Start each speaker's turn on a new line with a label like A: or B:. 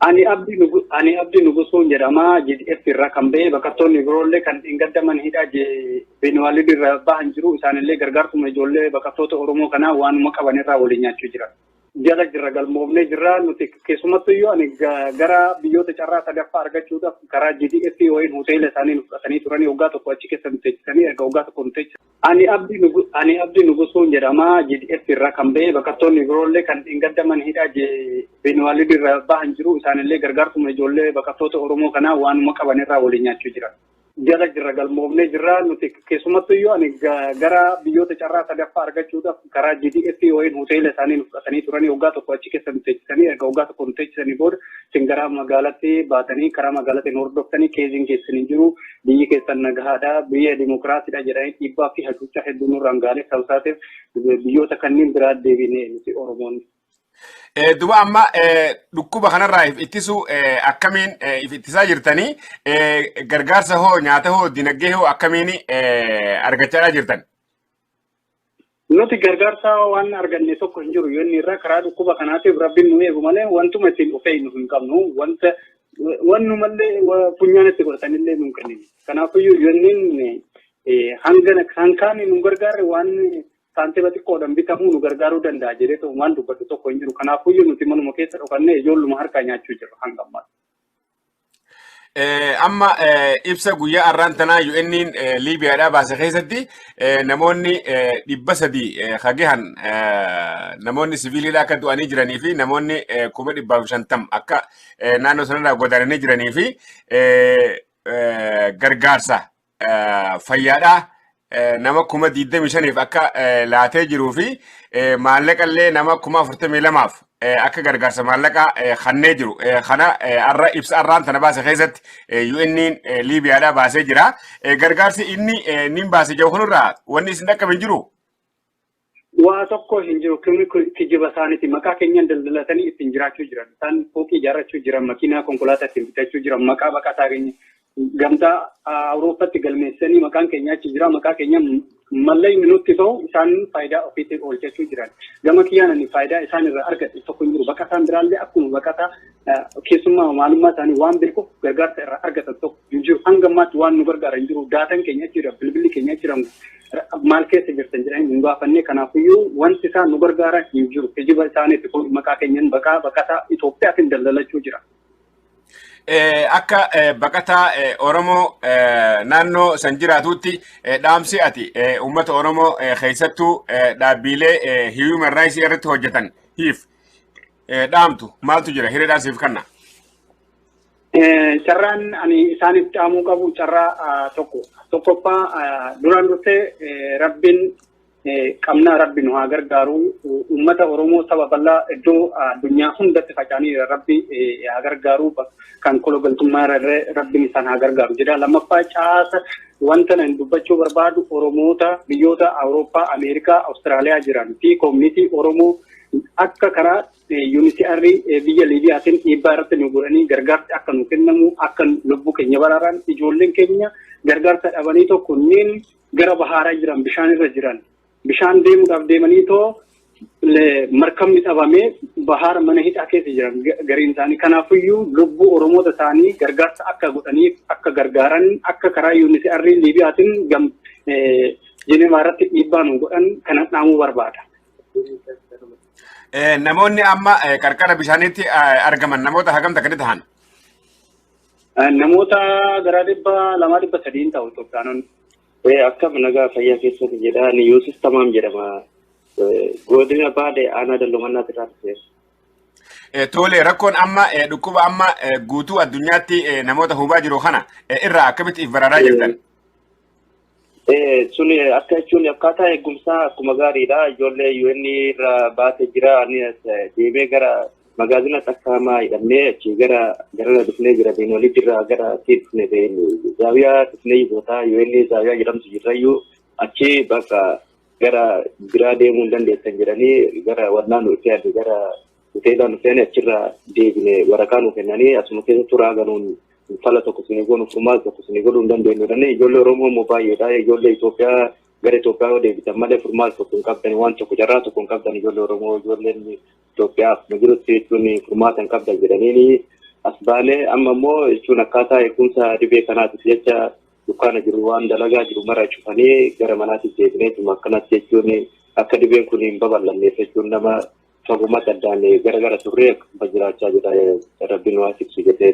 A: Ani Abdii Nugusuun jedhama. GDF irraa kan ba'e, baqattoonni biroollee kan hin gaddaman hidhaa Beenwaalid irraa bahan jiru. Isaanillee gargaartuma ijoollee baqattoota Oromoo kanaa waanuma qaban irraa waliin nyaachuu jiran. Jala jirra, galmoofnee jirra. Nuti keessumattuu iyyuu ani gara biyyoota carraa sadaffaa argachuudhaaf karaa GDF wayiin hoteela isaanii nu fudhatanii turanii, waggaa tokko achi keessa nu teessisanii, erga waggaa tokko nu teessisan. Ani Abdii Nugusuun jedhama. GDF irraa kan ba'e, baqattoonni biroollee kan hin gaddaman hidhaa Beenwaalid irraa bahan jiru. Isaanillee gargaartuma ijoollee baqattoota Oromoo kanaa waanuma qaban irraa waliin nyaachuu jiran. Jala jirra, galmoofnee jirra. Nuti keessumattuu iyyuu ani gara biyyoota carraa sadaffaa argachuudhaaf karaa GDF wayiin hoteela isaanii nu fudhatanii turanii, waggaa tokko achi keessa nu teessisanii, erga waggaa tokko nu teessisanii booda isin gara magaalatti baatanii karaa magaalatti nu hordoftanii, keeziin keessan hin jiru, biyyi keessan nagahaadha, biyya dimokiraasiidha jedhanii dhiibbaa fi hacuuccaa hedduu nurraan gaalee sabsaateef biyyoota kanneen biraa deebinee nuti Oromoonni.
B: Duba amma dhukkuba kanarraa if ittisu akkamiin if ittisaa jirtanii? Gargaarsa hoo, nyaata hoo, dinagdee hoo akkamiin argachaa jirtan?
A: Nuti gargaarsa waan arganne tokko hin jiru. Yoonni irraa karaa dhukkuba kanaatiif Rabbiin nu eegu malee wantuma ittiin of eegnu hin qabnu. Wanta wannumallee funyaan itti godhatanillee nu hin kennine. Kanaafiyyuu yoonniin hanga hankaan nu gargaarre waan saantima xiqqoodhaan bitamuu nu gargaaruu danda'a jedhee waan dubbadhu tokko hin jiru. Kanaafiyyuu nuti manuma keessa dhokannee ijoolluma harkaa nyaachuu jirra hanga ammaatti.
B: Amma ibsa guyyaa har'aan tanaa UN'n Liibiyaadhaa baase keessatti namoonni 300 hagahan namoonni siviiliidhaa akka du'anii jiranii fi namoonni 150,000 akka naannoo sanarraa godaananii jiranii fi gargaarsa fayyaadhaa nama 25,000f akka laatee jiruu fi maallaqa illee nama 42,000f akka gargaarsa maallaqaa kennee jiru. Kana har'a ibsa har'aan tana baase keessatti UN'n Liibiyaadhaa baasee jira. Gargaarsi inni inni baase jiru kunirraa wanni isin dhaqqabe hin jiru?
A: Waa tokko hin jiru. Kun kijiba isaaniiti. Maqaa keenyaan daldalatanii ittiin jiraachuu jiran. Isaan fooqii ijaarrachuu jiran, makiinaa konkolaataa ittiin bitachuu jiran, maqaa baqataa keenya gamtaa Awurooppaatti galmeessanii maqaan keenya achi jira. Maqaa keenya mallaqni nutti bahu isaan faayidaa ofiitiin oolchachuu jiran. Gama kiyyaan ani faayidaa isaan irraa argadhe tokko hin jiru. Baqataan biraallee akkuma baqataa keessummaa maalummaa isaanii waan beekuuf gargaarsa irraa argatan tokko hin jiru. Hanga ammaatti waan nu gargaara hin jiru. Daataan keenya achi jira, bilbilli keenya achi jira. Maal keessa jirtan jedhanii nu gaafanne. Kanaafiyyuu wanti isaan nu gargaaran hin jiru. Kijiba isaaniitti kun maqaa keenyan baqaa baqataa Itoophiyaatiin daldalachuu jira.
B: Akka baqataa Oromoo naannoo san jiraatutti dhaamsi ati uummata Oromoo, keessattuu dhaabbiilee human rights irratti hojjetan hiif dhaamtu maaltu jira? Hiriidhaan siif kenna.
A: Carraan ani isaaniif dhaamuu qabu carraa tokko. Tokkoffaa, duraan dursee Rabbiin qabnaa, Rabbi nu haa gargaaru. Uummata Oromoo saba bal'aa iddoo addunyaa hundatti faca'anii Rabbi haa gargaaru. Kan kologaltummaa irra Rabbiin isaan haa gargaaru jedha. Lammaffaa, caasa wanta nan dubbachuu barbaadu Oromoota biyyoota Awurooppaa, Ameerikaa, Awustiraaliyaa jiran fi community Oromoo akka karaa UNHCR biyya Liibiyaatiin dhiibbaa irratti nu godhanii gargaarsi akka nu kennamu, akka lubbuu keenya baraaran. Ijoolleen keenya gargaarsa dhabanii tokko kunneen gara bahaaraa jiran, bishaan irra jiran, bishaan deemuudhaaf deemanii too markabni dhabamee bahaara mana hidhaa keessa jiran gariin isaanii. Kanaafiyyuu lubbuu Oromoota isaanii gargaarsa akka godhaniif, akka gargaaran, akka karaa UNHCR Liibiyaatiin gam Jenevaa irratti dhiibbaa nu godhan kana dhaamuu barbaada.
B: Namoonni amma qarqara bishaaniitti argaman namoota hagam takkatti tahan?
A: Namoota gara 200, 300 ta'u Itoophiyaanonni.
C: Akkam nagaa fayyaa keessatti jedha. Ani Yuusuf Tamaam jedhama. Godina Baalee, aanaa Dalloomannaatti irraa dhufe.
B: Tole, rakkoon amma dhukkuba amma guutuu addunyaatti namoota hubaa jiru kana irraa akkamitti if baraaraa jirtan?
C: Sun akka jechuun akkaataa eegumsaa akkuma gaariidha. Ijoollee UN irraa baatee jira. Ani deemee gara magaazina takka hidhamnee achi gara gara dhufnee jira. Beenolitti irraa gara asii dhufne, zaawiyaa dhufnee, bootaa UN zaawiyaa jedhamtu jirrayyuu achi bakka gara biraa deemuu hin dandeessan jedhanii gara wannaa nu dhufee, gara hoteelaa nu feene, achirraa deebine. Waraqaa nu kennanii asuma keessa turaa galuun fala tokko isinii goonu, furmaata tokko isinii godhuu hin dandeenyu jedhanii. Ijoollee Oromoo immoo baay'eedha. Ijoollee Itoophiyaa gara Itoophiyaa yoo deebitan malee furmaata tokko hin qabdan, waan tokko carraa tokko hin qabdan. Ijoollee Oromoo, ijoolleen Itoophiyaa akkuma jirutti jechuun furmaata hin qabdan jedhaniini. As baanee amma immoo jechuun akkaataa eegumsa dhibee kanaatiif jecha dukkaana jiru waan dalagaa jiru mara cufanii gara manaatti deebinee akkanatti jechuun akka dhibeen kun hin babal'anneef jechuun nama fagumatti addaan gara gara turree akkuma jiraachaa jira. Rabbiin waa tiksu jedhee.